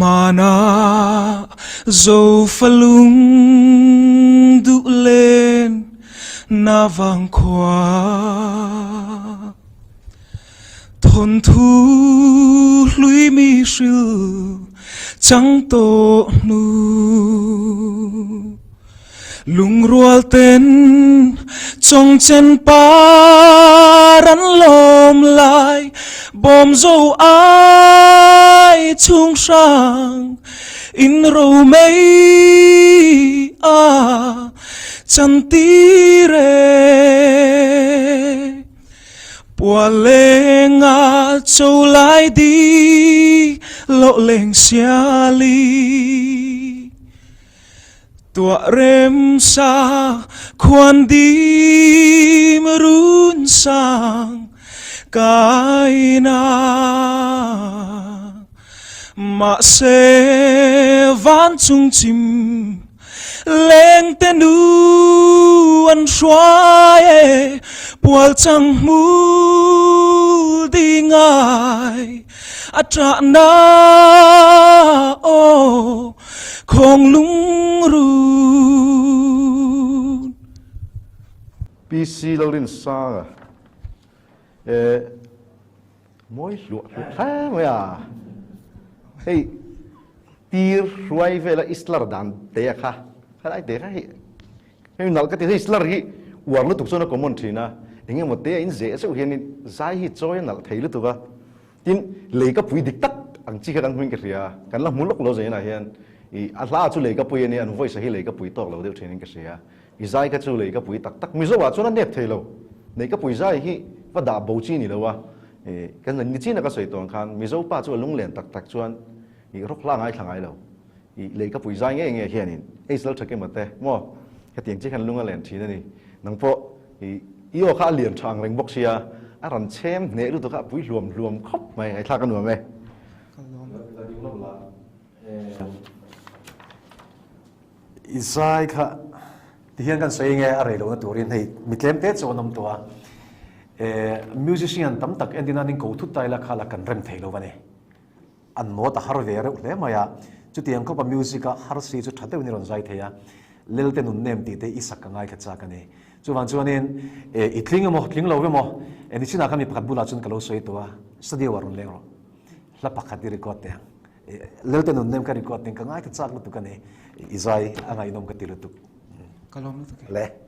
Mana zofa lung duh len na vang khua Thon thu hlui mi hril chang tawh hnu Lungrual ten chawngchen par an lawm lai Bawm zo ai chhung hrang in ro mei a chan tir e. Pualenga cho lai di lo leng siali Tua rem sa khuan dim run sang kai na Mahse van chung chim leng te nu an hruai e pual chang hmul di ngai a ṭah na aw khawng lungrun. PC Lalrinsanga eh mawi hluah hluah hle mai a hei tir hruai vela islar dan te a kha khalai te kha hei hei nalh ka ti hei islar hi uar lutuk chuan a common thin a eng emaw te a in zeh zeuh hianin zai hi chawi a nalh thei lutuk a tin lei ka pui dik tak ang chi kha kan hmuin ka hria kan la hmu lawk lo zainah hian i a hla chu lei ka pui ania an voice hi lei ka pui tawk lo deuh thin in ka hria I zai kha chu lei ka pui tak tak Mizo ah chuan a nep thei lo. Nei ka pui zai hi va dah bo chi ni lo a. Kan ni chin a ka sawi tawh ang khan Mizo pa chu a lunglen tak tak chuan i rawk hla ngaithla ngai lo. I lei ka pui zai ngei ngei hianin Eisel tha kema te maw hetiang chi khan lung a len thin a ni. Nang pawh i i aw kha a lian tha ang reng bawk sia a ran chhem hneh lutuk a pui hluam hluam khawp mai ngaihthlak a nuam e. I zai kha ti hian kan sawi nge a rei lohna turin hei mi tlem te chu an awm tawh a, musician tam tak entin an inko thut ta ila kha la kan rem thei lo a ni. An note a har ve reuh hle mai a, chutiang khawpa music a har si chu tha deuhin i rawn zai thei a, Lelte nun nem tih te i sak ka ngaithla chak a ni. Chuvang chuanin i tling emaw tling lo emaw nichinah khan mi pakhat bulah chuan ka lo sawi tawh a, studio ah rawn leng rawh, hla pakhat i record teh ang. Lelte nun nem ka record ning ka ngai ta chak lutuk a ni. I zai a ngaihnawm ka ti lutuk. Ka lawm lutuk e. Le.